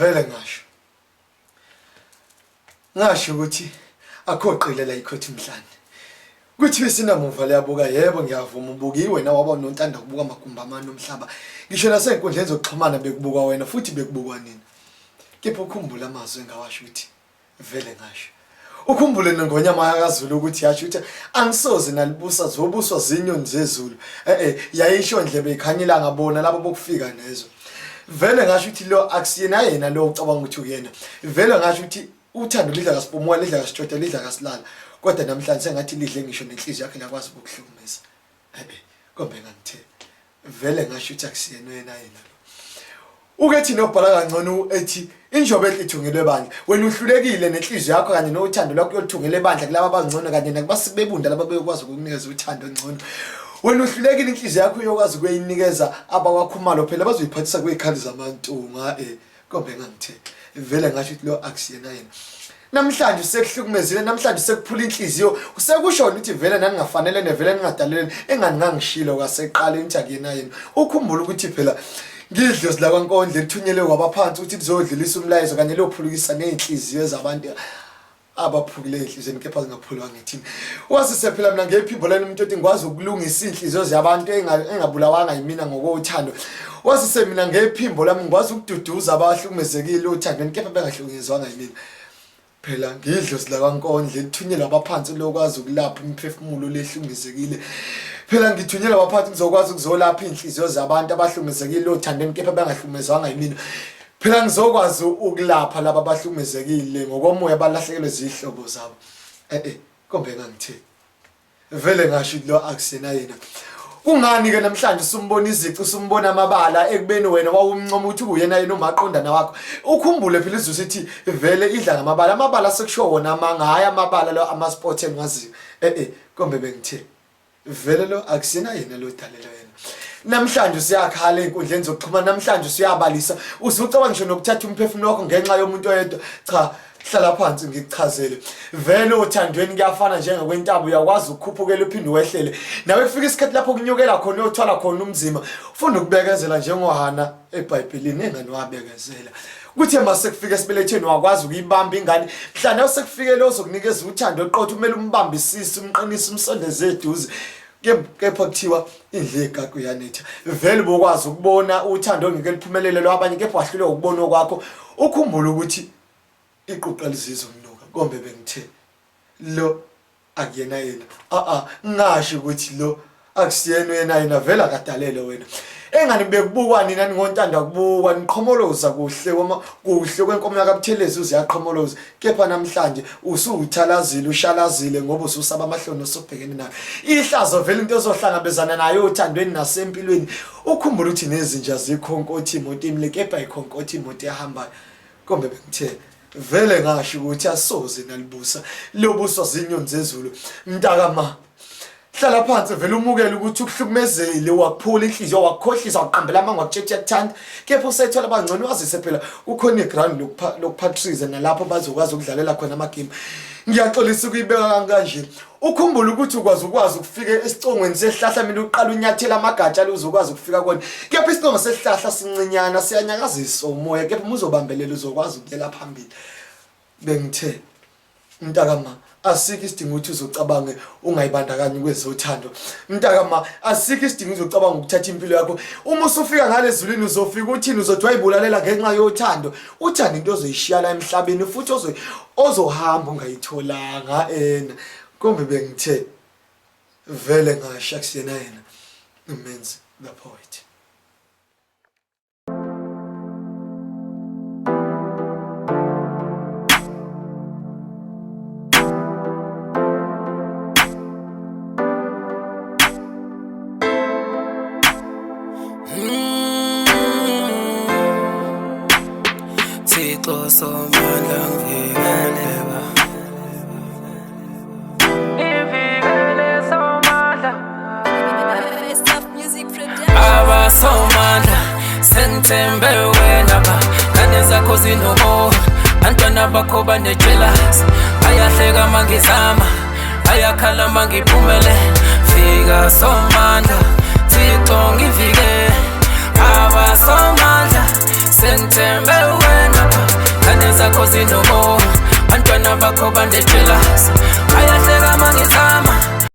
Vele ngasho. Ngasho ukuthi akhoqile la ikhothi mhlane. Kuthiwa isinamuva liyabuka yebo ngiyavuma ubukiwe na waba nontanda kubuka amagumbi amane omhlaba. Ngisho nasezinkundleni zokuxhumana bekubukwa wena futhi bekubukwa nina. Kepha ukhumbule amazwi engawasho ukuthi Vele ngasho. Ukhumbule nengonyama yakaZulu ukuthi yasho ukuthi angisoze nalibusa zobuswa zinyoni zezulu. Eh eh yayisho ndlebe ikhanyela ngabona labo bokufika nezwe. Vele ngasho ukuthi lo akusiyena yena lo ucabanga ukuthi uyena. Vele ngasho ukuthi uthando lidla kasipumuka lidla kasitshota lidla kasilala. Kodwa namhlanje sengathi lidle ngisho nenhliziyo yakhe lakwazi ukukuhlukumeza. Eh eh kombe ngangithe vele ngasho ukuthi akusiyena yena yena lo uke thina obhala kangcono ethi injobo enhle ithungelwe ebandla wena uhlulekile nenhliziyo yakho kanye nothando lwakho uyoluthungela ebandla kulaba abangcono kanye nakubasibebunda laba beyokwazi ukukunikeza uthando ngcono wena uhlulekile inhliziyo yakho uyokwazi ukuyinikeza abakwakhumalo phela bazoyiphathisa kwezikhali zamantunga eh Kombe ngangithe vele ngasho ukuthi lo akusiyena yena. Namhlanje usekuhlukumezile, namhlanje usekuphula inhliziyo, usekusho ukuthi vele naningafanele nevele ningadalelene engani ngangishilo kwaseqala ukuthi akuyena yena. Ukhumbula ukuthi phela ngidlozi lakwaNkondla elithunyelwe kwabaphansi ukuthi lizodlulisa umlayezo kanye liyophulukisa nezinhliziyo zabantu abaphukile enhliziyweni kepha zingaphulwanga ithini wase phela mina ngephimbo lami umuntu othi ngikwazi ukulungisa iy'nhliziyo zabantu engabulawanga yimina ngokothando wase mina ngephimbo lami ngikwazi ukududuza abahlukumezekile othandweni kepha bengahlukunyezwanga yimina phela ngidlozi lakwankondla elithunyelwa abaphansi lokwazi ukulapha imiphefumulo lehlungezekile phela ngithunyelwa abaphansi ngizokwazi ukuzolapha iy'nhliziyo zabantu abahlumezekile othandweni kepha bengahlumezwanga yimina Phela ngizokwazi ukulapha laba abahlukumezekile ngokomoya balahlekelwe zihlobo zabo. Eh eh, kombe ngangithe. Vele ngasho ukuthi lo akusena yena. Kungani ke namhlanje usumbona izici usumbona amabala ekubeni wena wawumncoma ukuthi uyena yena umaqondana wakho. Ukhumbule phela izwi sithi vele idla ngamabala. Amabala sekusho wona amanga hayi amabala lo ama sport engiwaziyo. Eh eh, kombe bengithe. Vele lo akusina yena lo dalelo yena. Namhlanje usiyakhala ey'nkundleni zokuxhumana, namhlanje usuyabalisa, usucabanga ngisho nokuthatha umphefumulo wakho ngenxa yomuntu oyedwa. Cha, hlala phansi ngikuchazele. Vele othandweni kuyafana njengokwentaba, uyakwazi ukukhuphukela uphinde wehlele. Nawe kufika isikhathi lapho kunyukela khona uyothwala khona umzima. Funda ukubekezela njengoHana eBhayibhelini engane wabekezela. Kuthe mase kufika esibelethweni wakwazi ukuyibamba ingane. Mhla nawe sekufikele ozokunikeza uthando oluqotho kumele umbambisise, umqinise, umsondeze eduze. Kepha kuthiwa indlu yegagu iyanetha. Vele ubokwazi ukubona uthando ongeke luphumelele lwabanye kepha wahluleka ukubona okwakho. Ukhumbule ukuthi iquqa lizizwa ukunuka. Kombe bengithe lo akuyena yena a-a ngasho ukuthi lo akusiyena uyena yena vele akadalele wena engani bekubukwa nina ningontanda kubukwa niqhomoloza kuhle kwama kuhle kwenkomo yakabuthelezi uziyaqhomoloza kepha namhlanje usuwuthalazile ushalazile ngoba ususaba amahloni osubhekene nayo ihlazo vele into ozohlangabezana nayo othandweni nasempilweni ukhumbula ukuthi nezinja zikhonkotha imoto imile kepha ikhonkotha imoto ehambayo kombe bengithe Vele ngasho ukuthi asoze nalibusa liyobuswa zinyoni zezulu mntaka ma hlala phansi vele umukele ukuthi ukuhlukumezile wakuphula inhliziyo wakukhohlisa waqambela amanga wakutshetha kuthanda kepha usethola abangcono wazise phela kukhona iground lokuphatriza nalapho bazokwazi ukudlalela khona amagame ngiyaxolisa ukuyibeka kanje Ukhumbule ukuthi ukwazi ukwazi ukufika esicongweni sesihlahla mina uqala unyathela amagatsha luze ukwazi ukufika kona. Kepha isicongo sesihlahla sincinyana siyanyakazisa umoya kepha uma uzobambelela uzokwazi ukuyela phambili. Bengithe mntakama asikho isidingo ukuthi uzocabange ungayibandakanyi kwezothando. Mntakama asikho isidingo uzocabanga ukuthatha impilo yakho. Uma usufika ngale zulwini uzofika uthini uzothi wayibulalela ngenxa yothando. Uthanda into ozoyishiya la emhlabeni futhi ozohamba ungayitholanga ena kombe bengithe vele ngasha kusiyena yena umenzi the poet. Thixo somandla ngivikele ba Ngivikele somandla Aba somandla sengithembe wena ba ngane zakho zinomoya bantwana bakho bane-jealous bayahleka mangizama ayakhala mangiphumele fika somandla thixo ngivike aba somandla sengithembe wena. bakho bane-jealous. Bayahleka mangizama.